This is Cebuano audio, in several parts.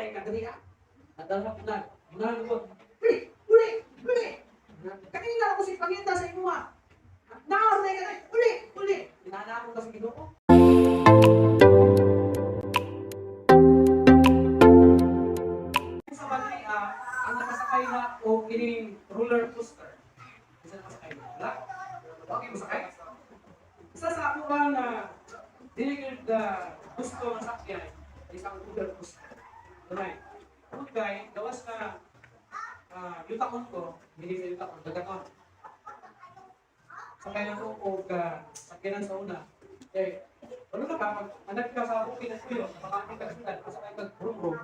Naapay ka diri ah. Nadala ko na. Unahan ko. Uli! Uli! Uli! Kanina ako si pangita sa imuha. Naon na ka. Uli! Uli! Inana ko kasi Ginoo. Sa balay ang nakasakay na o kining roller coaster. Isa nakasakay na. Wala? Okay, masakay? Isa sa ako bang dili gyud gusto nga sakyan is ang roller coaster. Right. Okay, gawas na yutakon ko, dili sa yutakon, dagaton. Sakay lang ko og sakyanan sa una. Eh, ano na ka, pag anak ka sa bukid ng tuyo, makakit ka sa kasakay kag brum-brum,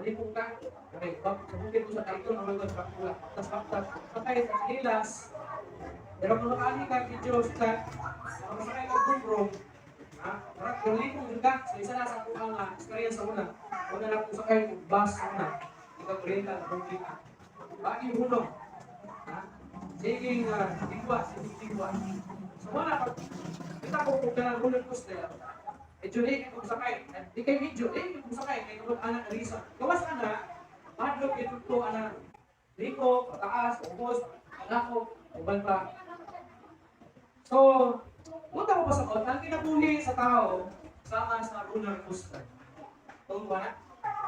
malipong ka, okay, bak, sa bukid mo sa kaito, naman ka sa bakula, tas baktas, sakay sa sinilas, pero kung nakaani ka, medyo sa, makasakay ka brum-brum, ha, parang malipong ka, so isa na sa kuha nga, experience sa una, una na kung sakay og bus sa una, ikaw kuryenta, bukid ka. Bagi hulong, ha, sige nga, digwa, sige digwa. So wala, pag kita ko kung kanang roller coaster, medyo late kung sakay. Di kay medyo late kung sakay, kay tungod ana reason. Gawas ana, madlok ito to ana liko, pataas, ubos, alako, uban pa. So, punta ko pa sa ang kinabuhi sa tao sama sa roller coaster. Tungod ba na?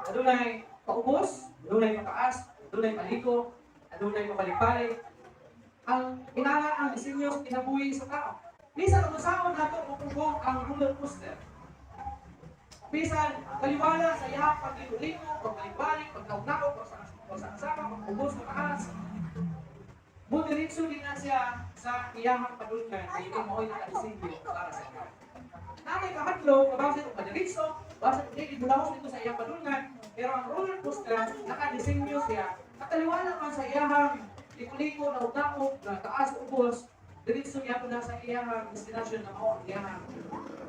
Adunay paubos, adunay pataas, adunay paliko, adunay pabalik-balik. Ang inala ang disenyo sa kinabuhi sa tao. Bisan kung saan nato mupugong ang roller coaster. Bisan kaliwala sa iyang pagliko-liko, pagbalik-balik, pagnaog-naog, pagsakasama, pagubos, pataas. Budiritso din na siya sa iyang padulngan na ito mao'y nakadisenyo para sa iya. Nanay kahadlok, kabasin og padiritso, basin og dili bulahos dito sa iyang padulngan, pero ang roller coaster nakadisenyo siya, kataliwala man sa iyang liko-liko, naog-naog, na taas ubos, diretso niya na sa iyang destination na mao ang iyang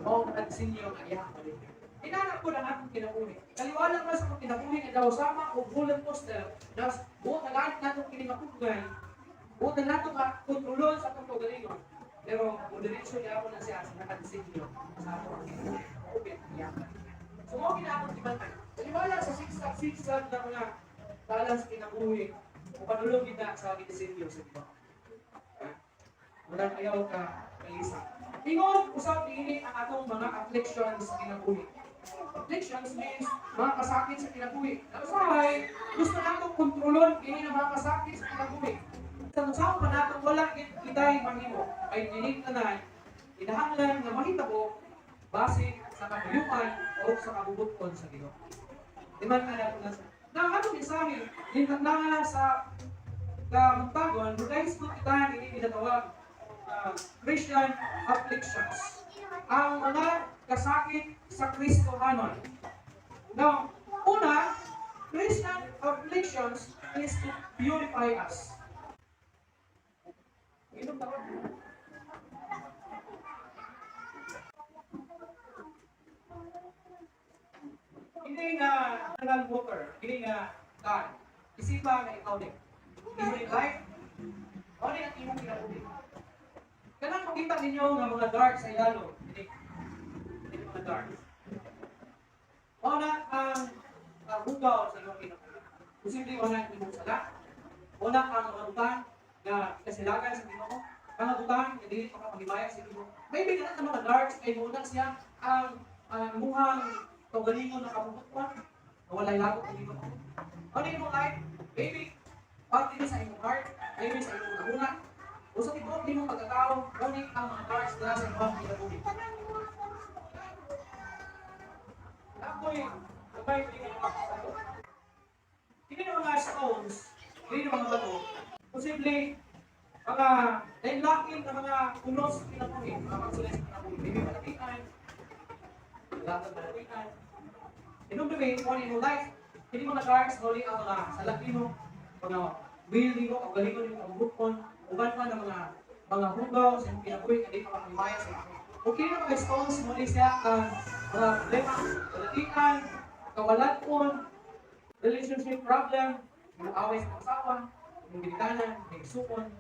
mao nakadisenyo ang iyang padulngan. Inanap ko ng atong kinabuhi. Kaliwala man sa atong kinabuhi nga daw sama og roller coaster, das buot na langit natong kini mapugay, buot na nato ka kontrolon sa atong kaugalingon. Pero mo diretso niya ako na siya sa nakadisenyo sa ato ang kinabuhi. Okay, niya. So mao gina akong gibantay. Kaliwala sa zigzag-zigzag na mga dalan sa kinabuhi, o padulong kita sa gidisenyo sa Ginoo. Ha? Walang ayaw ka kalisa. Ingon usab niini ang atong mga afflictions sa kinabuhi. Afflictions means mga kasakit sa kinabuhi. Na usahay, gusto nato kontrolon kini nga mga kasakit sa kinabuhi. Sa unsaon pa nato wala kitay mahimo ay dili tanan kinahanglan nga mahitabo base sa kabuyuan o sa kabubuton sa Ginoo. Di man ka nato na na ang atong mensahe na sa kabuntagon, guys, kung kita ini ginatawag Christian afflictions. Ang mga kasakit sa Kristohanon. Now, una, Christian afflictions is to purify us. Inom ta. Hindi nga mineral water, hindi nga can. Isipa nga ikaw din. Imo life, mao ni ang imong kinabuhi. Kanang makita ninyo nga mga dark sa ilalo, hindi. Hindi mga dark. Mao na ang hugaw sa imong kinabuhi. Posible mao na ang imong sala. Mao na ang mga butang nga kasilagan sa Ginoo. Mga butang nga dili pa ka maghimaya sa Ginoo. Maybe kana ang mga darks ay mao na siya ang imuhang kaugalingon na kabubutan na walay lagot ang Ginoo. Ano imong life? Maybe parte ni sa imong heart, maybe sa imong nahuna, o sa tibuok nimong pagkatao, ngunit ang mga darks na sa imong kinabuhi. Ako'y gabay ko yung mga bato. Hindi na mga stones, hindi na mga bato, posible mga lain-lain na mga unos sa kinabuhi, mga pagsulay sa kinabuhi. Maybe malatian, lahat ng malatian. Inumdumi, kung ano imong life, hindi mga darks, huli ang mga salak nimo, mga will nimo, ang galingon nimo, ang bukon, uban pa ng mga hugaw sa imong kinabuhi, hindi pa makalimaya sa imo. Okay na mga stones, muli siya ang mga problema, kalatian, kawalan, relationship problem, yung away sa asawa, yung ginikanan, yung sukon,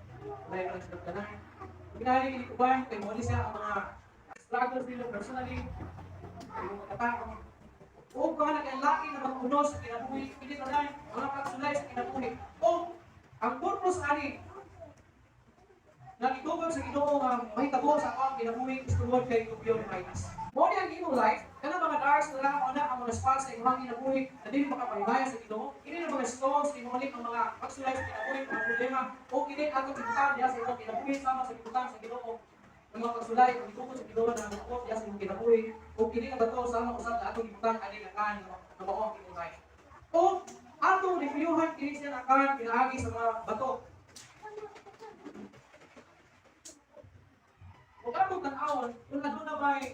wala yung mga Ginali kini uban kay mo siya ang mga struggles nila personally, yung mga tao. O kung nag-laki na mga unos. purpose sa kinabuhi, kini tanan mga pagsulay sa kinabuhi. O ang purpose ani nga gitugot sa Ginoo nga mahitabo sa akong kinabuhi is tungod kay to purify us. Mao ni ang imong life, kanang mga darks na lang na ang mga spots sa imong kinabuhi na dili makapahimaya sa Ginoo. Kini nga mga stones, kini ang mga pagsulay sa kinabuhi, mga problema, o kini atong ibutang diha sa imong kinabuhi sama sa ibutang sa Ginoo ng mga pagsulay o gitugot sa Ginoo na muabot diha sa imong kinabuhi, o kini nga bato sama usab na atong ibutang ani nga kan nga mao ang imong life. O atong reviewhan kini siya nga kan pinaagi sa mga bato. Kung atong tan-awon, kung aduna ba'y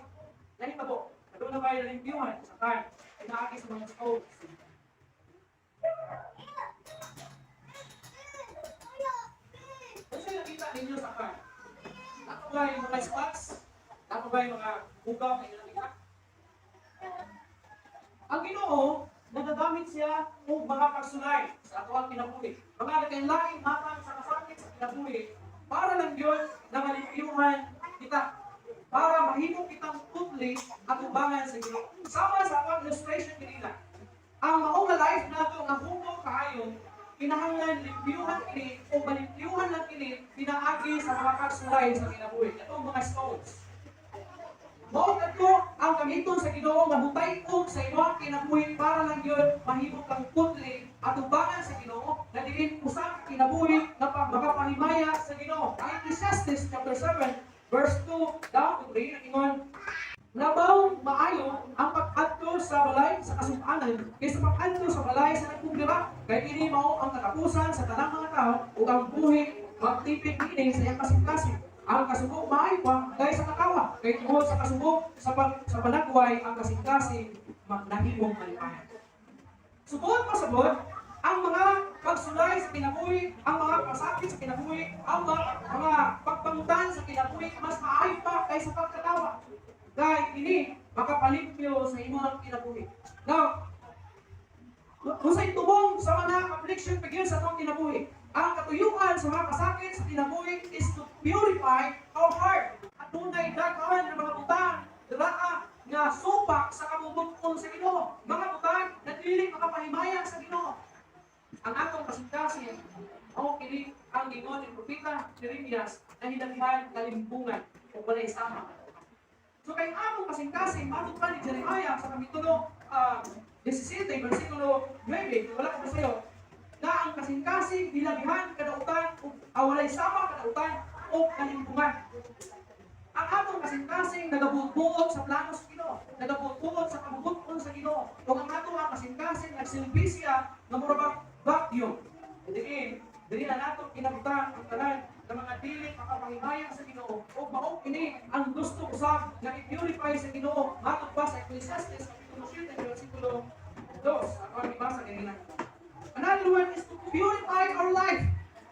nahitabo, aduna ba'y nalimpyuhan sa kan, pinaagi sa mga stones. Kasi nakita ninyo sa kan, ako ba yung mga spots? Ako ba yung mga hugaw na inyong nakita? Ang Ginoo, nagagamit siya og mga pagsulay sa atoang kinabuhi. Mga nagkainlaing matang sa kasakit sa kinabuhi para lang yun na malimpyuhan kita. Para mahimo kitang putli at ubangan sa Ginoo. Sama sa akong illustration kanina. Ang mao nga life nato nga hubo kaayo, kinahanglan limpyuhan kini o malimpyuhan lang kini pinaagi sa mga pagsulay sa kinabuhi. Atong mga stones. Mao kadto ang gamiton sa Ginoo nga mutay-og sa imong kinabuhi para lang yun mahimo kang putli at ubangan sa Ginoo na diin usa ka kinabuhi nga makapahimaya sa Ginoo. Ang Ecclesiastes chapter 7 verse 2 down to 3 ingon, "Labaw maayo ang pag-adto sa balay sa kasub-anan kaysa pag-adto sa balay sa nagpugdira, kay kini mao ang katapusan sa tanang mga tao ug ang buhi magtipig niini sa iyang kasing-kasing. Ang kasubo maayo pa kaysa katawa, kay tungod sa kasubo sa panagway ang kasing-kasing nahimong malipayan." Subot pasabot, ang mga pagsulay sa kinabuhi, ang mga pasakit sa kinabuhi, ang mga pagpangutan sa kinabuhi, mas maayo pa kaysa pagkatawa. Dahil ini makapalimpyo sa imong kinabuhi. Now, unsay tubong sa mga affliction pagyon sa atong kinabuhi? Ang katuyuan sa mga kasakit sa kinabuhi is to purify our heart. Adunay daghan ng mga butang raa nga supak sa kabubut-on sa Ginoo. Mga butang na dili makapahimaya sa Ginoo. Ang atong kasing-kasing mao kini ang gingon ni Propeta Jeremias na hilabihan kalimbungan o walay sama. So kay among kasing-kasing, matod pa ni Jeremiah sa kapitulo 17, versikulo 9, wala ko sa'yo, na ang kasing-kasing hilabihan kadautan o walay sama kadautan o kalimbungan. Ang atong kasing-kasing nagabuot-buot sa plano sa Ginoo, nagabuot-buot sa kabubut-on sa Ginoo. Ug ang atong ang kasing-kasing nagsilbi siya nga mura bang vacuum. Diin, dili na nato kinabutang ang tanan ng mga dili makapahimaya sa Ginoo ug mao kini ang gusto usab nga i-purify sa Ginoo matod pa sa Ecclesiastes kapitulo 7 versikulo 2 ako ang ibasa kanina. Another one is to purify our life.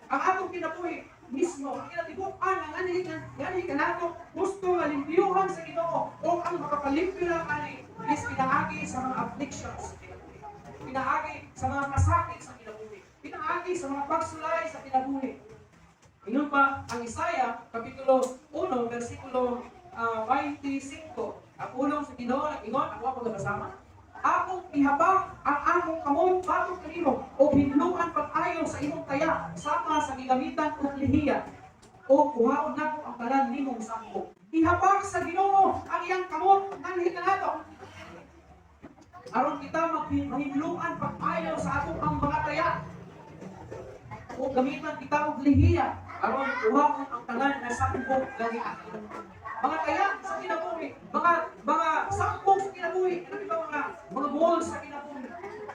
Ang atong kinabuhi mismo, ang kinatibuk-an ang ani ngani kanato gusto nga limpyuhan sa Ginoo o ang makapalimpyo lang ani is pinaagi sa mga afflictions sa kinabuhi. Pinaagi sa mga kasakit sa kinabuhi. Pinaagi sa mga pagsulay sa kinabuhi. Ingon pa ang Isaiah kapitulo 1 versikulo 25. Ang pulong sa Ginoo nag-ingon, ako ang pagkasama. "Akong ihabak ang akong kamot batok kanimo o hinluan pag-ayo sa imong taya sama sa gigamitan og lihiya o kuhaon nako ang tanan nimong sambo." Ihabak sa Ginoo ang iyang kamot nganhi kanato. Aron kita mahinluan pag-ayo sa atong ang mga taya o gamitan kita og lihiya aron kuhaon ang tanan nga sambok gani. Mga taya sa kinabuhi, mga sambok sa kinabuhi, ano ba mga goals sa kinabuhi.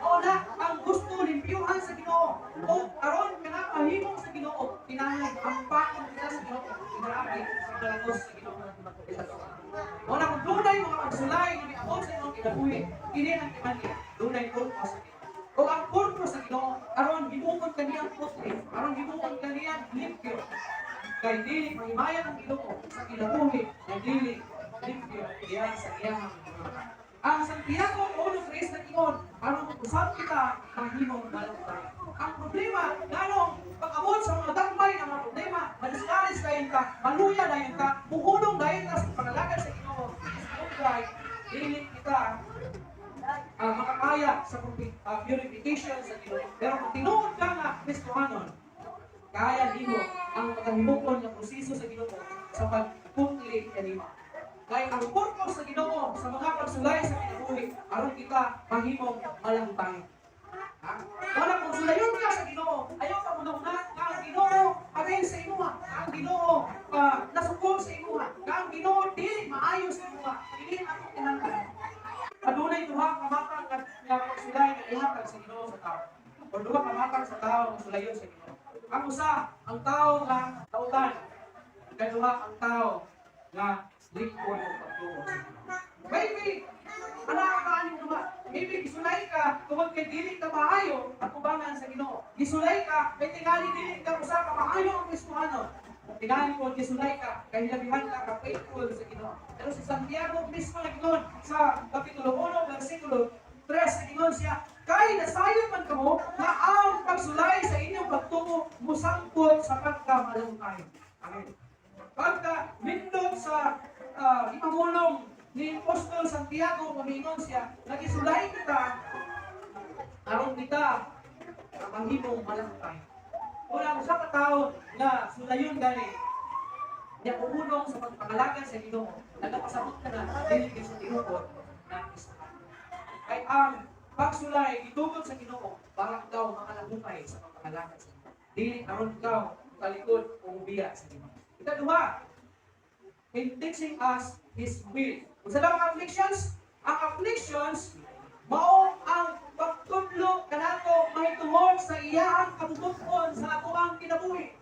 O na ang gusto limpyuhan sa Ginoo o aron kana mahimong sa Ginoo, kinahanglan ampaon kita sa Ginoo, pinaagi sa kalangos sa Ginoo. O na kung dunay mga pagsulay nga miabot sa imong kinabuhi, kini ang timan niya, dunay purpose sa Ginoo. O ang purpose sa Ginoo aron himuon kaniyang putli, aron himuon kaniyang limpyo. Kay dili mahimayan ang Ginoo sa kinabuhi nga dili limpyo diha sa iyang mga. Ang Santiago 1:3 nag-ingon, aron usab kita mahimong malupay. Ang problema, nganong pag-abot sa mga dagmay ng mga problema, madiscourage dayon ka, maluya dayon ka, muhunong dayon ka sa pangalagad sa Ginoo, is kay dili kita makakaya sa purification sa Ginoo. Pero kung tinuod ka nga Kristohanon, kaya nimo ang katahimukon nga proseso sa Ginoo sa pagpungli kanimo. Kay ang purpose sa Ginoo sa mga pagsulay sa kinabuhi aron kita mahimong malangtay. Ha? Wala kung sulayon ka sa Ginoo, ayaw ka mo na nga ang Ginoo against sa imuha, nga ang Ginoo nasukol sa imuha, nga ang Ginoo dili maayo sa imuha. Dili ang kinahanglan. Adunay duha ka matang nga pagsulay nga ihatag sa Ginoo sa tao. O duha ka matang sa tao nga sulayon sa Ginoo. Ang usa, ang tao nga dautan. Ikaduha, ang tao nga lingkod o pagtuo sa Ginoo. Maybe, ana ka aning duha. Maybe gisulay ka tungod kay dili ka maayo at ubangan sa Ginoo. Gisulay ka kay tingali dili ka usa ka maayo ang Kristohanon. Tingali ko gisulay ka kay hilabihan ka ka faithful sa Ginoo. Pero si Santiago mismo nag-ingon sa kapitulo 1 versikulo 3, nag-ingon siya, "Kay nasayod man kamo nga ang pagsulay sa inyong pagtuo musangpot sa pagkamalangkay." Amen. Pagka nindot sa ipamulong ni Apostol Santiago, kumingon siya, nagisulay kita aron kita mahimong malangkay. Wala mo sa katao na sulayon gani niya uunong sa pagpangalagan sa Ginoo, nagapasabot ka na dili gyud sa tinuod na isa. Kay ang pagsulay gitugot sa Ginoo para ikaw makalahutay sa pagpangalagan sa Ginoo. Dili aron ikaw talikod o ubiya sa Ginoo. Ikaduha, in teaching us His will. Unsa daw ang afflictions? Ang afflictions mao ang pagtudlo kanato mahitungod sa iyahang kabubut-on sa atoang kinabuhi.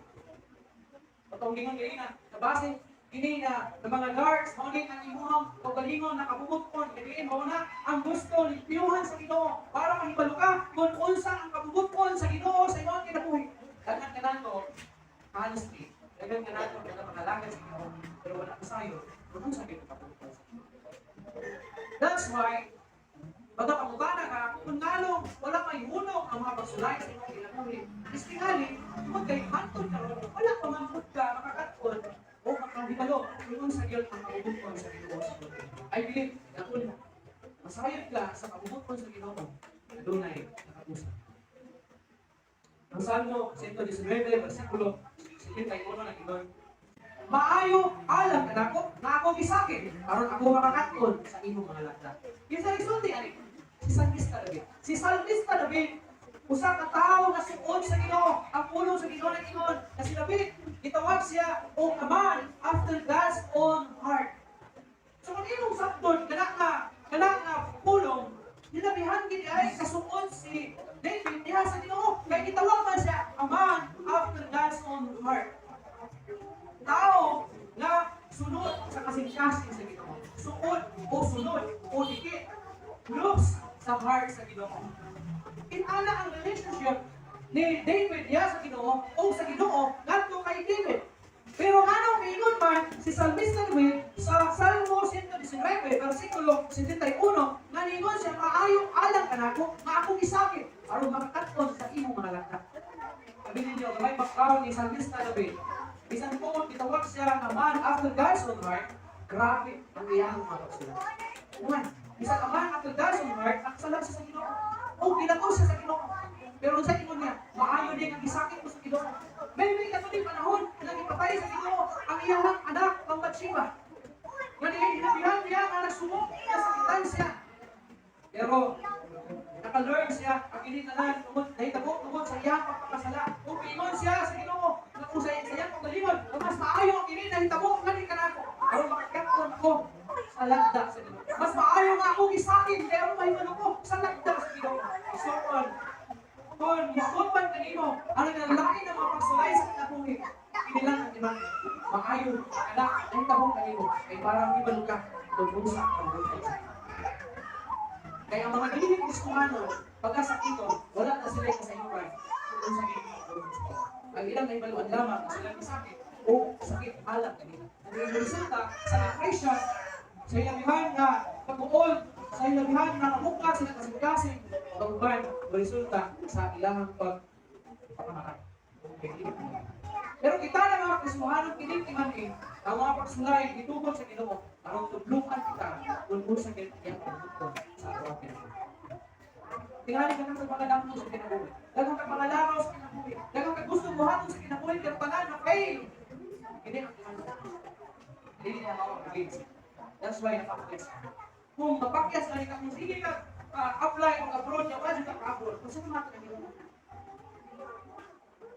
Katong gingon kanina, nabase kini na ng mga guards, mao ni ang imuhang kaugalingon na kabubut-on, kay mao na ang gusto limpyuhan sa Ginoo para mahibalo ka kung unsa ang kabubut-on sa Ginoo sa imong kinabuhi. Daghan kanato, honestly, daghan kanato nga makalagan sa Ginoo, pero wala kasayo kung unsa gyud ang kabubut-on sa Ginoo. That's why pagkapangutana ka, kung ngalong wala may hunong ang mga pagsulay sa imong kinabuhi, is tingali, kung kay hantod karon, wala pa man pud ka makakat-on o makahibalo kung unsa gyud ang kabubut-on sa Ginoo sa imong kinabuhi. I believe na kung masayod ka sa kabubut-on sa Ginoo, adunay nakausap. Ang Salmo 119, versikulo 71 nag-ingon, "Maayo alang kanako nga ako gisakit aron ako makakaton sa imong mga lagda." Kinsa nagsulti ani? Si Salmista David. Si Salmista David, usa ka tawo nga suod sa Ginoo. Ang pulong sa Ginoo nag-ingon na si David, gitawag siya og a man after God's own heart. So kung imong sabton kana nga pulong, nilabihan gid ay kasuod si David diha sa Ginoo kay gitawag man siya a man after God's own heart. Tao nga sunod sa kasing-kasing sa Ginoo. Suod o sunod o dikit. Close sa heart sa Ginoo. Inana ang relationship ni David diha sa Ginoo o sa Ginoo ngadto kay David. Pero nganong miingon man si Salmista David sa Salmo 119 versikulo 71 nga niingon siya, "Maayo alang kanako nga akong gisakit aron makakaton sa imong mga lagda"? Sabi ninyo, gamay background ni Salmista David. Bisan po gitawag siya nga man after God's own heart, grabe ang iyang mga pagsulay. One, bisan a man after God's own heart, nakasalag siya sa Ginoo. O ginako siya sa Ginoo. Pero sa ingon niya, "Maayo din ang gisakit ko sa Ginoo." Maybe kato panahon nga gipatay sa Ginoo ang iyang anak kang Bathsheba. Nga hinabihan niya nga nagsumok, nasakitan siya. Pero naka-learn siya ang kini tanan tungod nahitabo tungod sa iyang pagpakasala. Ug ingon siya sa Ginoo nga kung sa iyang kaugalingon, nga mas maayo ang kini nahitabo ngani kanako aron makakaton ko sa lagda sa Ginoo. Mas maayo nga ako gisakit kay aron mahibalo ko sa lagda sa Ginoo. So kung moabot man kanimo ang naglain ng mga pagsulay sa kinabuhi, kini lang ang imang maayo anak nahitabo kanimo kay para mahibalo ka kung unsa ang buhay sa Ginoo. Kaya ang mga dili Kristohano, pagkasakiton, wala na sila kasayuran kung unsa gyud ang ilang nahibaluan lamang na sila sakit o sakit alang kanila. Ang resulta sa depression, sa ilabihan nga pag-uol, sa ilabihan nga kabuka sila kasing-kasing, kauban resulta sa ilahang pagpakamatay. Pero kita na mga Kristohano, kining timan-i, ang mga pagsulay gitugot sa Ginoo aron tudlukan kita kung unsa gyud ang iyang pagbuton sa atong kinabuhi. Tingali ka nang mga lamno sa kinabuhi. Daghan kag mga laraw sa kinabuhi. Daghan kag gusto buhaton sa kinabuhi pero tanan na fail. Hindi ang kinahanglan. Dili niya mao ang will. That's why napakyas. Kung mapakyas na ka, kung sige ka apply og abroad niya, wala ka ka-abroad. Kung saan man ka nila.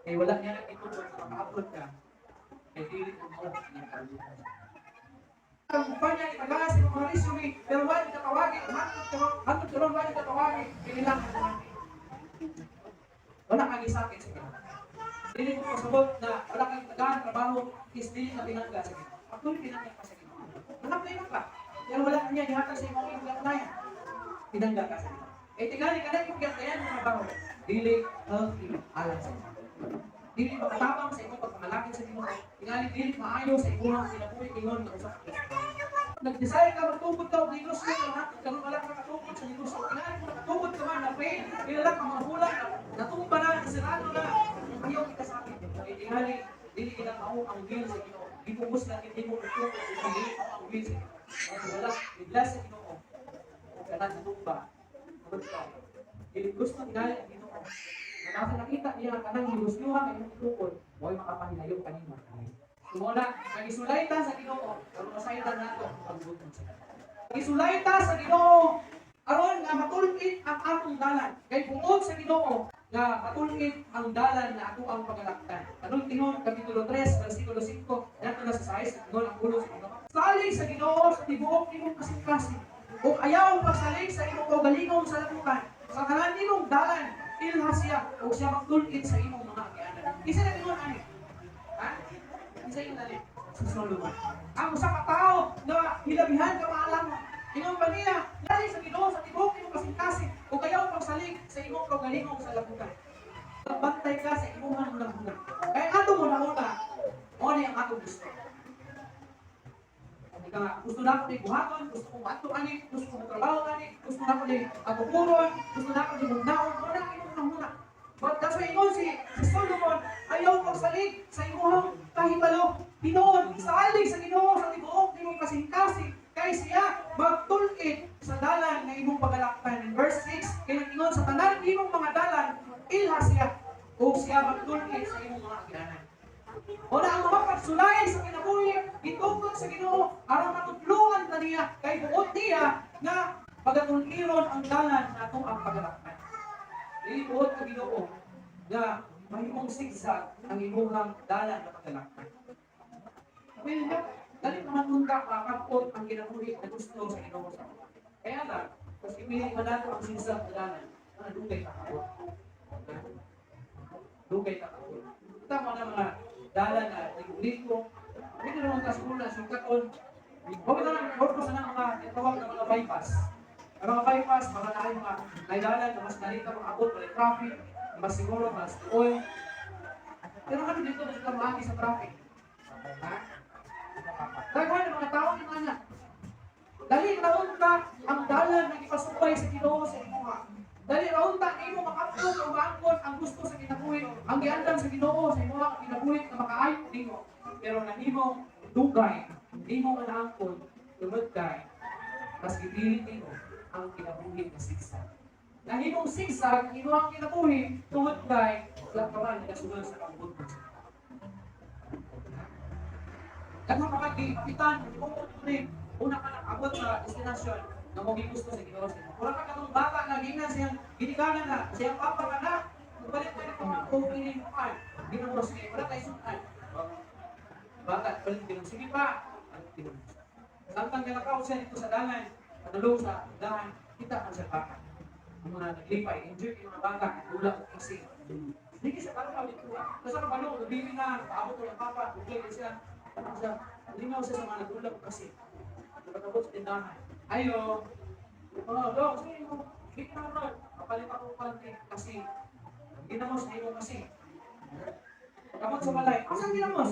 Kay wala niya nagtuturo sa maka-abroad ka. Kay dili mo mao ang kalutan. Ang kumpanya ipagaas sa mga resume, pero wala ka tawagin, hangtod karon wala ka tawagin, pinilang ang mga. Wala kang isakit sa Ginoo. Dili mo pasabot na wala kang tagaan trabaho is dili ka pinangga sa Ginoo. Actually, pinangga ka sa Ginoo. Nag-apply na ka. Pero wala ka niya gihatag sa imong imong applyan. Pinangga ka sa Ginoo. Eh tingali ka na yung gatayan ng trabaho. Dili healthy alang sa Ginoo. Dili makatabang sa imong pagpamalakit sa Ginoo. Tingali dili maayo sa imong kinabuhi ingon nga usa ka Kristiyano. Nag-desire ka magtukod ka og negosyo pero hangtod karon wala ka nakatukod sa negosyo. Tingali kung nakatukod ka man na fail, kilala ka mga bulan, natumba na, nasirado na, ayaw kita sakit. Kay tingali dili kita mao ang will sa Ginoo. Gipugos lang gid nimo og dili mao ang will sa Ginoo. Kung wala, i-bless sa Ginoo. O kanang natumba, tungod ka. Dili gusto tingali ang Ginoo. Na nasa nakita niya kanang negosyohan ang imong itukod, mo'y makapahilayo kanimo. Muna, nagisulay ta sa Ginoo, aron masaydan nato ang pagbuton sa Ginoo. Gisulay ta sa Ginoo aron nga matulin ang atong dalan. Kay buot sa Ginoo nga matulin ang dalan na ato ang pagalaktan. Anong tingon kapitulo 3 versikulo 5 nato na sa 6 ingon ang ulo sa Ginoo. Salig sa Ginoo sa tibuok imong kasing-kasing. Ug ayaw pagsalig sa imong kaugalingon sa labukan. Sa tanan nimong dalan, ilha siya ug siya magtul-id sa imong mga agianan. Isa na ingon ani. Ha? Isa yung dali. Si Solomon. Ang usa ka tawo nga hilabihan ka maalam. Ingon pa niya, dali sa Ginoo sa tibuok imong kasing-kasing ug ayaw pagsalig sa imong kaugalingon sa labukan. Bantay ka sa imong hunahuna. Kaya atong hunahuna, mao ni ang atong gusto. Ika nga, gusto na ako ni buhaton, gusto kong maadto ani, gusto kong trabaho ani, gusto na ako ni atukuron, gusto na ako ni mugnaon, mao na ang imong hunahuna. But that's why ingon si Solomon, ayaw pagsalig sa imong kahibalo. Tinuod, salig sa Ginoo sa tibuok imong kasing-kasing, kay siya magtul-id sa dalan nga imong pagalaktan. In verse 6, kay ingon sa tanan imong mga dalan, ilha siya, ug siya magtul-id sa imong mga agianan. Una ang mga pagsulay sa kinabuhi, gitukod sa Ginoo aron matudluan ta niya kay buot niya nga pagatuliron ang dalan nato ang pagalaktan. Dili buot ka Ginoo nga mahimong zigzag ang imong dalan na pagalaktan. Well, dali naman unta makakapot ang kinabuhi na gusto sa Ginoo sa ato. Kaya lang, kasi ipili man nato ang zigzag na dalan, na dugay kakabot. Dugay kakabot. Tama na mga dalan na liko. Hindi naman ka siguro na sungkaton. Huwag na lang, huwag ko sana mga tinatawag na mga bypass. Ang mga bypass, mga naay mga naidalan na mas dali ka makaabot, walay traffic, mas siguro, mas tuoy. Pero ano dito na sila maagi sa traffic? Ha? Daghan ng mga tao yung anak. Dali ra unta ang dalan nga gipasupay sa Ginoo sa imuha. Dali ra unta nimo makaabot o maangkon ang gusto sa kinabuhi, ang giandam sa Ginoo sa imuha ang kinabuhi nga makaayo nimo. Pero nahimong dugay, nimo nga naangkon tungod kay mas gipili nimo ang kinabuhi nga zigzag. Nahimong zigzag ang imuhang kinabuhi tungod kay wala ka man nagasunod sa kabubut-on sa Ginoo. Daghan ka man gipapitan, ni una ka nakabot sa destinasyon nga mo gusto sa Ginoo sa imo. Mura ka katong bata nga giingnan siyang ginikanan na siyang papa nga na magbalik ko nito ang og ining kuan. Ginoo sige wala kay sudan. Bata palit Ginoo sige pa. Ang Ginoo. Samtang nalakaw siya dito sa dalan, padulong sa dahan, kita ang sa bata. Ang mga naglipay, enjoy yung mga bata, dula og kasi. Hindi sa kalakaw dito. Kasi kabalo, nabili na, paabot ko ng papa, dugay siya. Siya, lingaw siya sa mga nagdula og kasi. Pagkabot sa tindahan. Ayo. Oh, dok, sige mo. Bigyan na ron. Kapalit ako konti kasi. Ginamos na imo kasi. Pagkabot sa balay, asan ginamos?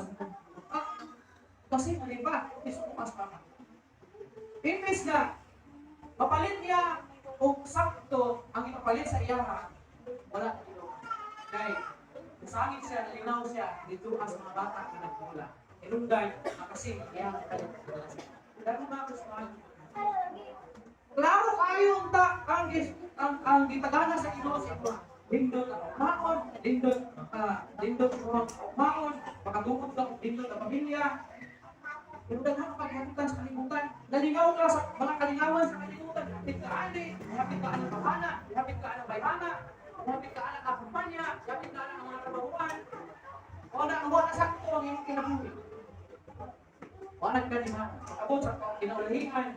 Ah, kasi mali ba? Is bukas pa ka. Imbes na mapalit niya og sakto ang ipapalit sa iyaha, wala na Ginoo. Kay nasangit siya, nalinaw siya dito sa mga bata nga nagmula. Inunday, makasi, iyang palit. Pero mga Kristiyano, Klaro kayo unta ang gitagana sa Ginoo sa imo. Nindot ang maon, nindot ang maon, makatungod ka og nindot ang pamilya. Pero daghan ka paghapitan sa kalibutan. Nalingaw ka sa mga kalingawan sa kalibutan. Hapit ka ani, hapit ka anang pamana, hapit ka anang bayhana, hapit ka anang kumpanya, hapit ka anang mga trabahuan. Wala wala sakto ang imong kinabuhi. Wala ka ni. Abot sa kinaulahihan,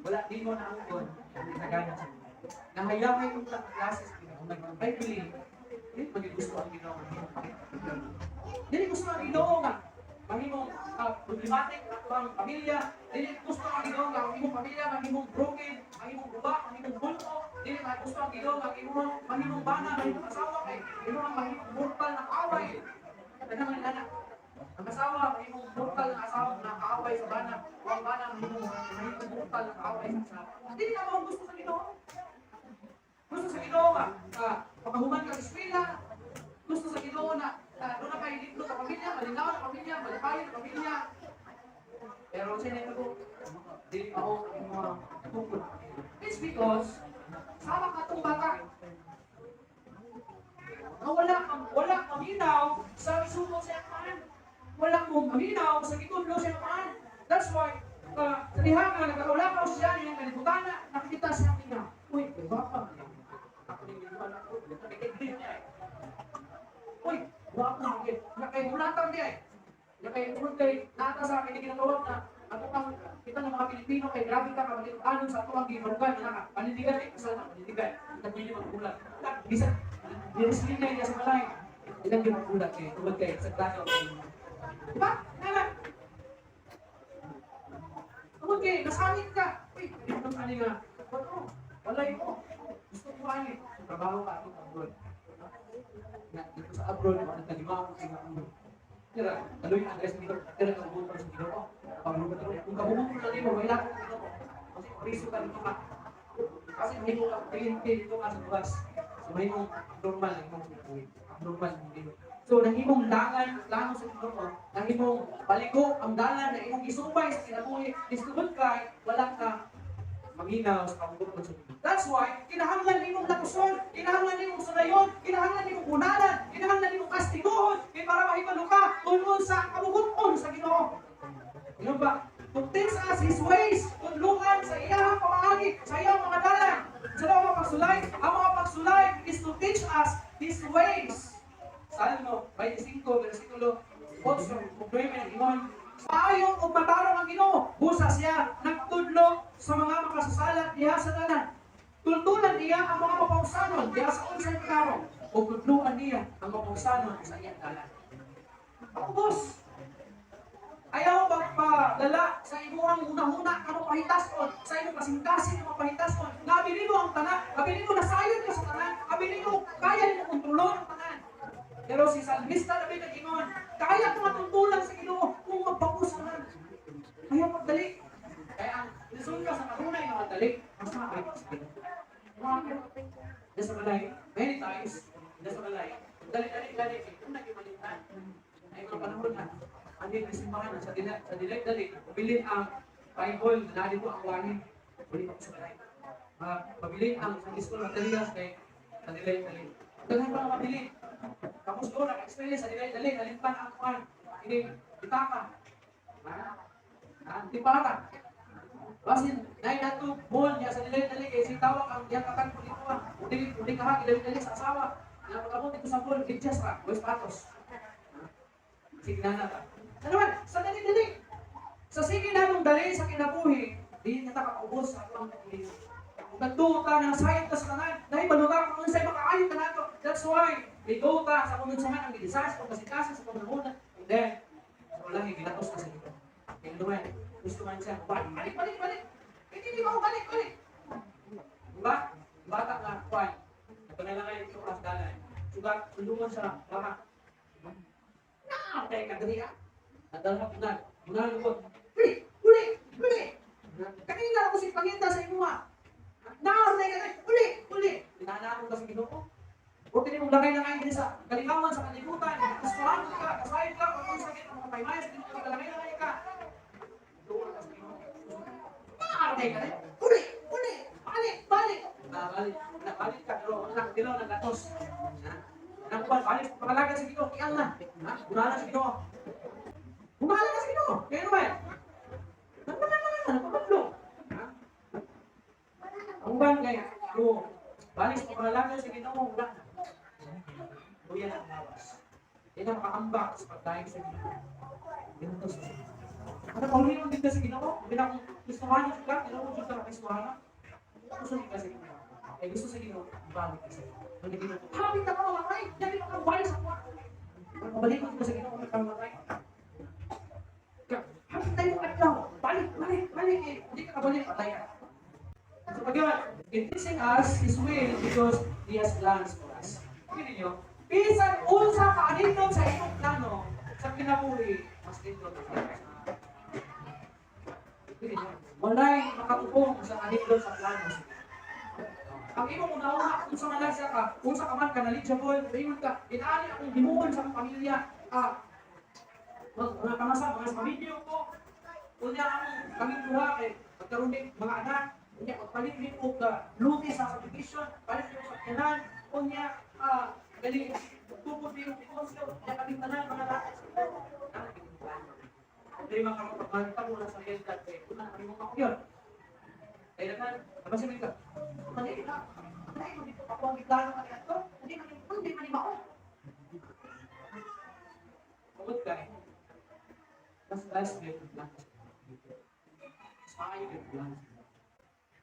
wala di mo naangkon ang gitagana sa Ginoo. Nahayangay kung sa klase sa Ginoo, I believe, dili man gusto ang Ginoo nga mahimong. Dili gusto ang Ginoo nga mahimong problematic ang atong pamilya. Dili gusto ang Ginoo nga ang imong pamilya mahimong broken, mahimong guba, mahimong bulto. Dili man gusto ang Ginoo nga ang imong mahimong bana, mahimong asawa kay imong mahimong mortal na kaaway. Daghang mga anak. Ang asawa, mahimong mortal na asawa na kaaway sa bana. O ang bana, mahimong mortal na kaaway sa asawa. Dili na mo gusto sa Ginoo. Gusto sa Ginoo nga makahuman ka sa eskwela. Gusto sa Ginoo na doon na kay dito sa pamilya, malinaw na pamilya, malipayon na pamilya. Pero sa inyo ko, dili ako ang mga tungkol. It's because sama ka itong bata. Na wala maminaw sa isumo sa iyang paan. Wala mo maminaw sa gitudlo sa iyang paan. That's why, sa diha nga nagkaulakaw siya niyang kalibutan, nakita siya nga, "Uy, diba pa? Ako din yung anak ko, nakikigdi niya eh. Uy, wako na nakahulatan niya eh." Nakay tungod kay nata sa akin ginatawag na ato kang kita ng mga Pilipino kay grabe ka kamaliw sa ato ang gibarugan na panindigan eh, kasal na panindigan. Kita pwede magkulat. Bisan nirisling na niya sa balay. Ilang yung magkulat kay tungod kay sa plano. Diba? Nala. Tungod kay nasangit ka. Uy, dito ani nga. Ano? Walay mo. Gusto ko ani. Trabaho ka ato abroad. Na dito sa abroad, wala kalima sa abroad. Tira, tuloy ang address dito. Tira, kabubutan sa Ginoo. Paglubat ko. Kung kabubutan na nimo, wala ko Ginoo. Kasi priso ka dito ka. Kasi mahimo ka kliyente dito ka sa buwas. So mahimong normal ang imong buhi. Abnormal ang Ginoo. So nahimong dangan plano sa Ginoo, nahimong baligo ang dalan na imong gisubay sa kinabuhi is tungod kay wala ka maminaw sa kabubut-on sa Ginoo. That's why kinahanglan nimong latuson, kinahanglan nimong sulayon, kinahanglan nimong bunalan, kinahanglan nimong kastiguhon kay para mahibalo ka tungod sa kabubut-on sa Ginoo. Ano ba? To teach us His ways, tudluan sa iyang pamaagi, sa iyang mga dalan. Sa mga pagsulay, ang mga pagsulay is to teach us His ways. Salmo 25, versikulo 8 ug 9 nag-ingon, "Maayo ug matarong ang Ginoo, busa siya nagtudlo sa mga makasasala diha sa dalan. Tultulan niya ang mga mapausanon diha sa unsay matarong, ug tudluan niya ang mapausanon sa iyang dalan." Paubos. Ayaw magpadala sa imuhang hunahuna ka mapahitason, sa imong kasing-kasing nga mapahitason. Nga abi nimo ang tanan, abi nimo nasayod ka sa tanan, abi nimo kaya nimo kontrolon ang tanan. Pero si Salmista David nag-ingon, "Kaya ko matultulan sa Ginoo kung magbago sa tanan." Ayaw magdali. Kaya ang resulta sa kanunay nga magdali, mas makakita sa Ginoo. Nasa balay, many times, nasa balay, dali-dali dali, kung nagimalitan, ay mga panahon na, ang yung simbahan sa dili dali, pabilin ang Bible, na dito ang wangin, uli pa ko sa balay. Pabilin ang Sunday school materials kay sa dili dali. Daghan pa nga mabilin. Tapos doon, naka-experience sa dili dali, nalimtan ang kuan, ini bitaka. Ha? Ha? Tipara. Basin, nay nato ball niya sa dili dali kay si tawag ang diyang katagpo dito ah. Udi udi ka ha, dili dali sa asawa. Nga pag-abot dito sa ball, medyas ra, wes patos. Sige na ka. Ano man, sa dali dali. Sa sige namong dali sa kinabuhi, di na ta kakaubos sa atong kinabuhi. Kung nagduo ka na sayop ka sa tanan, dahil baluga kung unsay makaayo ka nato. That's why, ligo ka sa kung unsa man ang gidesire o kasing-kasing sa panahon. And then, sa ulahi, gilatos ka sa Ginoo. Kaya naman, gusto man siya, balik, balik, balik, balik. Hindi, di ba, balik, balik. Diba? Bata nga, kwan. Ito na lang ngayon ito as dalan. Sugat, tulungan sa baka. Na, kaya ka dali ah. Nadala ko na. Muna lukot. Uli, uli, uli. Kanina ako si pangita sa imuha. Naon na ka, uli, uli. Tinanaan ka sa Ginoo. O kini mong lagay na kayo sa kalingawan sa kalibutan. Gustuhan ka, kasayod ka, kung sakit ang mga paymaya sa Ginoo, kalangay na ka. Doon ka sa Ginoo. Naon ka. Uli, uli. Balik, balik. Ah, balik. Na, balik ka, pero anak, tilaw na gatos. Ha? Ang uban, balik, pangalagan sa Ginoo, kiyang na. Ha? Gumala sa Ginoo. Gumala ka sa Ginoo. Kaya ano ba yan? Nagpapalala, nagpapalo. Ha? Ang uban kay, pero, balik sa pangalagan sa Ginoo, wala na. Kuya na ang lawas. Hindi na makaambak sa pagdaig sa Ginoo. Ganito sa Ano pa huli dito sa Ginoo? Hindi na kung Kristohano ka, Ginoo jud ka Kristohano. Gusto ka sa Ginoo. Eh gusto sa Ginoo, balik ka sa Ginoo. Ang Ginoo, hapit na ka mamatay, dali ka balik sa kuha. Pabalik ko sa Ginoo ka mamatay. Hapit tayo adlaw, balik, balik, balik eh. Hindi ka kabalik, patay ka. So pag in teaching us His will because He has plans for us. Hindi niyo, bisan unsa ka anindot sa imong plano sa kinabuhi, mas nindot ang plano sa. Hindi niyo, walay makatupong sa anindot sa plano sa. Ang imong una-una, kung sa man siya ka, kung sa ka man ka knowledgeable, ingon ka, inaani akong himuon sa akong pamilya, mga kamasa, mga sa pamilya ko, unya ang kaming duha kay magkaroon din mga anak, unya magpalit din og luti sa subdivision, palit din og sakyanan, unya gali tukod din og negosyo, unya kaming tanan mga lahat. Hindi man karon pagmanta mo na sa realidad kay una kami mo yun. Kaya daghan, nabasin ka. Mali na. Ay, dito ako ang giplano ka dito. Hindi man mao. Tungod kay mas best yung plano. Mas maayo yung plano.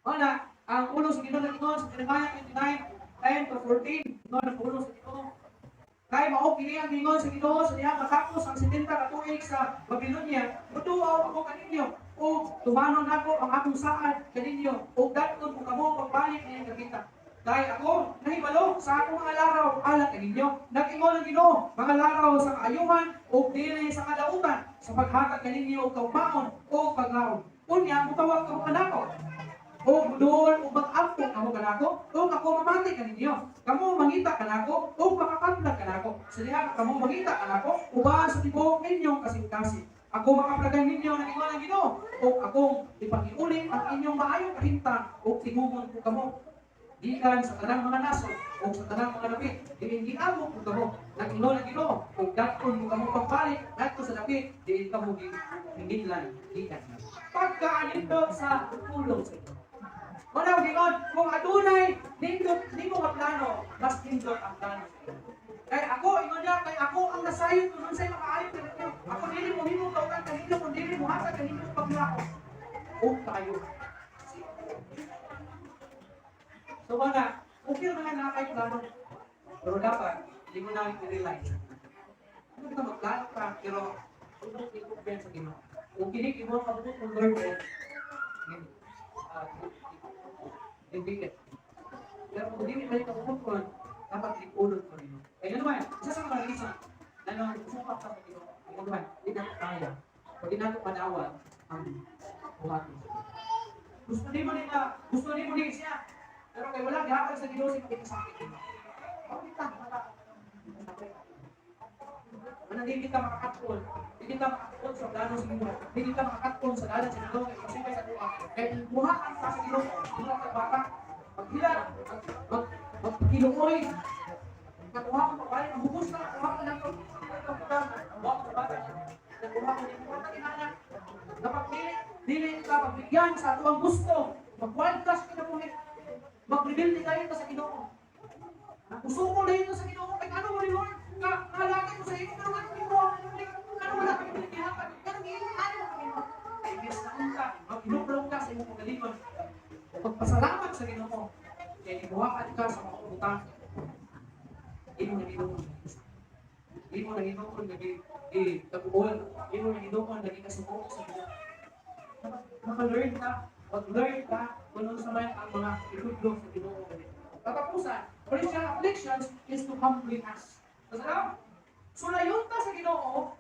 Wala, ang ulo sa Ginoo nag-ingon sa Jeremiah 29, 10 to 14, ingon ang ulo sa Ginoo. Kay mao kini ang ingon sa Ginoo sa diha matapos ang 70 ka tuig sa Babylonia, muduaw ako kaninyo ug tumanon nako ang akong saad kaninyo ug dadton ko kamo pagbalik ninyong kakita. Kay ako nahibalo sa akong mga laraw alang kaninyo. Nag-ingon ang Ginoo, mga laraw sa kaayuhan ug dili sa kadautan sa paghatag kaninyo og kaugmaon o paglaom. Unya mutawag kamo kanako o doon ug mag-ampo kamo kanako ug ako mamati kaninyo. Kamo mangita kanako ug makakablag kanako. Sa diha nga kamo mangita kanako uban sa tibuok ninyong kasing-kasing. Ako makaplagan ninyo, nag-ingon ang Ginoo, ug akong ipagiuli ang inyong maayong kahimtang ug tingugon ko kamo gikan sa tanang mga nasod ug sa tanang mga dapit diin giamok ko kamo, nag-ingon ang Ginoo, ug dadton ko kamo pagbalik ngadto sa dapit diin kamo gihinginlan gikan. Pagkaanindot sa pulong sa Ginoo. Wala gingon, kung adunay nindot nimo nga plano, mas nindot ang plano sa Ginoo. Kay ako, ingon niya, kay ako ang nasayod kung unsay makaayo kaninyo. Ako dili mo himo kautan kaninyo kung dili mo hatag kaninyo sa paglaom o kayo. So wala, okay naman na kay plano. Pero dapat, hindi mo na i-rely. Ano kita magplano ka, pero kung ikumpare sa Ginoo. Kung kini imo kabuot ng Lord, eh, hindi. Pero kung dili man kabuot, dapat likulod ko ninyo. Kaya naman, isa sa mga reason na nung sukat ka sa Ginoo, ano naman, hindi na kaya. Pag di nato panawag ang buhaton sa Ginoo. Gusto nimo nila, gusto nimo ni siya. Pero kay wala gihatag sa Ginoo si pakikasakit nimo. Bakit ka? Masakit. Ano, hindi kita makakatol. Hindi kita makakatol sa plano sa Ginoo. Hindi kita makakatol sa dalan sa Ginoo kay pasibay sa tuwa. Kay buhakan ka sa Ginoo, buha ka bata. Maghilak, mag magkiluoy. Nakuha ko pabalik, ang bubus na, kuha ko lang ito. Buha ko sa bata. Nakuha ko nimo bata kinana. Napagdili, dili ka pagbigyan sa atuang gusto. Mag-wild cash kinabuhi. Mag-rebelde kayo ta sa Ginoo. Usuko na ito sa Ginoo. Kay ano mo ni Lord? Nga ngalagad mo sa imo pero ano mo? Ano wala kami pinigihakan? Pero giingon ano mo kami? Kay bis na ka, maghinublong ka sa imong kagalingon. O pagpasalamat sa Ginoo. Kay gibuhakan ka sa mga butang. Imo na hinuon. Imo na hinuon nga gi taguol. Imo na hinuon nga gikasuko sa Ginoo. Maka-learn ka, mag-learn ka kung ano sa may ang mga itudlo sa Ginoo. Katapusan, Christian afflictions is to humble us. Kasi ano? Sulayon ta sa Ginoo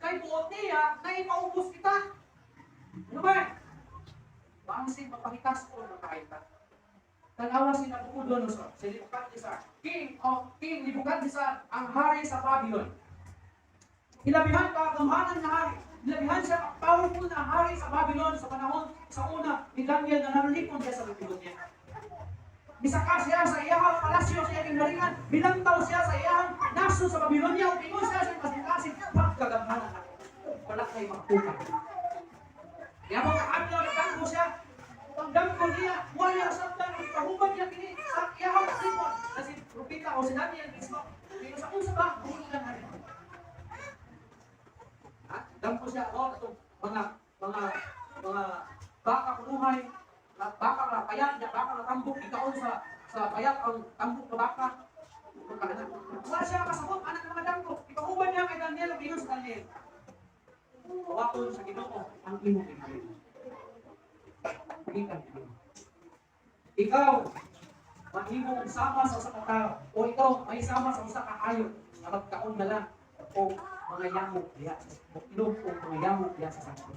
kay buot niya na ipaubos kita. Ano ba? Basin mapahitas o makain ta. Tanawa si Nabucodonosor, si Nebuchadnezzar, King Nebuchadnezzar, ang hari sa Babylon. Hilabihan ka gamhanan nga hari. Labihan siya powerful na hari sa Babylon sa panahon sa una ni Daniel na nanalipon siya sa Babylonia. Misaka siya sa iyahang palasyo, sa iyang gingharian, bilantaw siya sa iyahang nasod sa Babylonia, ug ingon siya sa kasing-kasing, "Pagkagamhanan ako, wala kay makapukan." Kaya mga adlaw nagdamgo siya, ang damgo niya, wala niya kasabtan, ang pahuban niya kini sa iyahang kalipon, na si Propeta o si Daniel mismo. Pero sa unsa ba, buhi lang hari. Ha? Damgo siya, oh, itong mga baka kunuhay, baka nga payat niya, baka nga tambok, ikaon sa payat ang tambok na baka. Pagkaanak. Wala siya kasabot, anak ng mga damgo. Ipahuban niya kay Daniel, ang ingon sa Daniel, "Kawaton sa Ginoo ang imong ginharian. Gikan Ginoo. Ikaw, mahimong sama sa usa ka tawo o ikaw may sama sa usa ka hayop nga magkaon na lang o mga yamok diha sa inom o mga yamok diha sa sangko.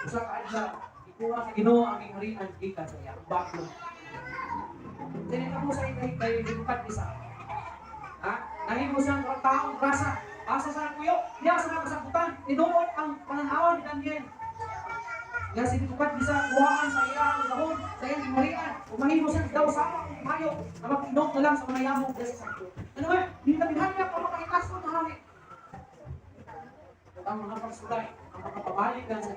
Usa ka adlaw, ikuha sa Ginoo ang gingharian gikan sa iya." Bago. Tinita mo sa kay Nebuchadnezzar. Ha? Nahimo siyang taong grasa. Asa sa kuyo, diha sa mga kasabutan, tinuod ang pananaw ni Daniel. Nga si Nebuchadnezzar kuhaan sa iya ang gahom, sa iyang gingharian. Ug mahimo siyang daw sama ang hayop na mag-inom na lang sa mga yamok diha sa sangko. Ano ba? Ginabihan niya pa makahitas ko hari. Ug ang mga pagsulay, ang mga pabalik lang sa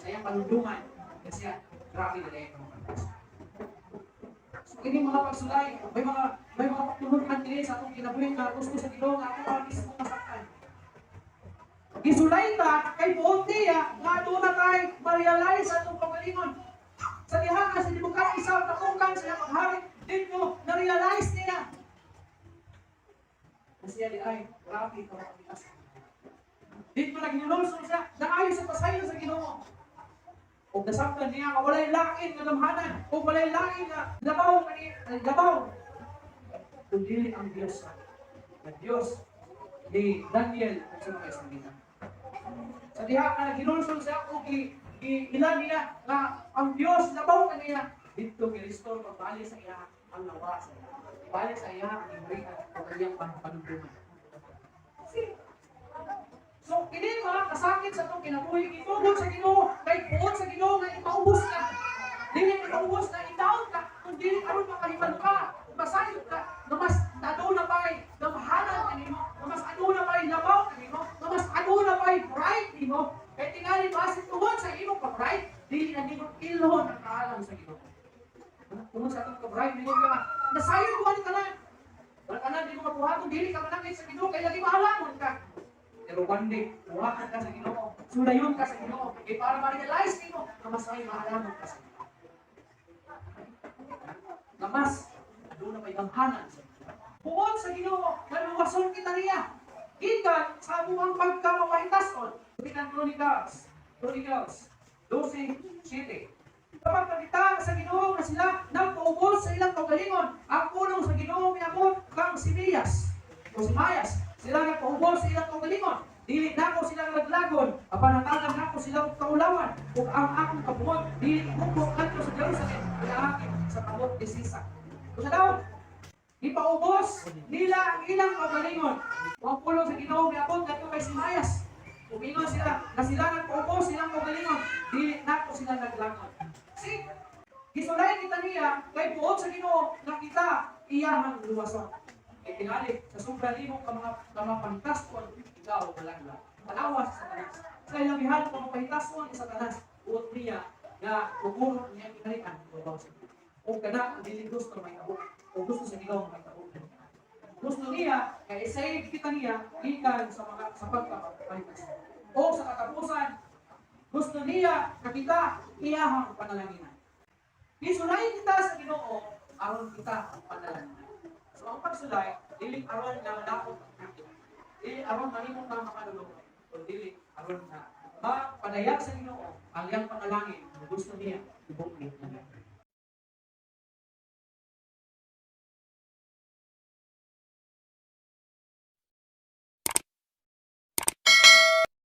iyang panundungan, kasi grabe na dahil mga pagsulay. So, kini mga pagsulay, may mga pagtulunan kini sa atong kinabuhi nga gusto sa Ginoo nga ato mismo masaktan. Gisulay ta kay buot niya nga aduna kay ma-realize sa atong pagalingon. Sa diha nga si Nebuchadnezzar napukan sa iyang paghari, didto na-realize niya na siya di ay grabe ka makapitas. Didto naghinulsol siya, naayo sa pasaylo sa Ginoo. Ug nasabtan niya nga walay lain nga gamhanan, ug walay lain nga labaw kani labaw kung dili ang Diyos, ang Diyos ni Daniel ug sa mga Israelita. Sa diha nga naghinulsol siya ug ilan niya nga ang Diyos labaw kaniya, didto gi-restore pagbali sa iya ang nawa sa iya. Ibalik sa iya ang gingharian ug ang iyang panundungan. See? So, kini mga kasakit sa itong kinabuhi, gitugot sa Ginoo, kay buot sa Ginoo nga ipaubos ka. Dili ipaubos na i-down ka, kung dili aron makahibalo ka, masayod ka, nga mas aduna pa'y gamhanan kanimo, nga mas aduna pa'y labaw kanimo, nga mas aduna pa'y pride nimo. Kay tingali basin tungod sa imong pa-pride, dili na nimo ilhon ang kaalam sa Ginoo. Tungod sa atong ka-pride, ningon ka nga, nasayod ko ani tanan. Wala ka na, di mo mabuhaton, dili ka manangit sa Ginoo, kay lagi mahalamon ka. Pero one day, buhakan ka sa Ginoo, sulayon ka sa Ginoo, kay para ma-realize nimo na mas may maalamon ka sa Ginoo. Na mas aduna may gamhanan sa Ginoo. Buot sa Ginoo, maluwason kita niya. Gikan sa among pagkamapahitason. Gikan Chronicles 12:7. Kapag nakita sa Ginoo nga sila nagpaubos sa ilang kaugalingon, ang pulong sa Ginoo miabot kang Simiyas o Simayas. Sila nagpaubos sa ilang kaugalingon. Dili nako sila laglagon, apan hatagan nako sila og kaulawan ug ang akong kabuot dili ibubo ngadto sa Jerusalem pinaagi sa kamot ni Sisak. Usa daw, ipaubos nila ang ilang kaugalingon. Ug ang pulong sa Ginoo miabot ngadto kay Simayas. Ug ingon sila na sila nagpaubos silang kaugalingon, dili nako sila laglagon. See, gisulay kita niya kay buot sa Ginoo nga kita iyahang luwason. Kay tingali sa sobra nimo ka mga pahitason, ikaw malaglag. Tanawa sa Satanas. Sa ilabihan ka mga pahitason ni Satanas, buot niya nga uguro niya gingharian babaw sa Ginoo. O kana ang dili gusto may tabo. O gusto sa Ginoo may tabo. Gusto niya nga i-save kita niya gikan sa mga sa pagkapahitas. O sa katapusan, gusto niya nga kita iyahang panalanginan. Gisulay kita sa Ginoo aron kita ang panalanginan. So ang pagsulay dili aron nga madaot ang bukid. Dili aron mahimo ka makalulong, kun dili aron nga mapadayag sa Ginoo ang iyang panalangin nga gusto niya ibukid na.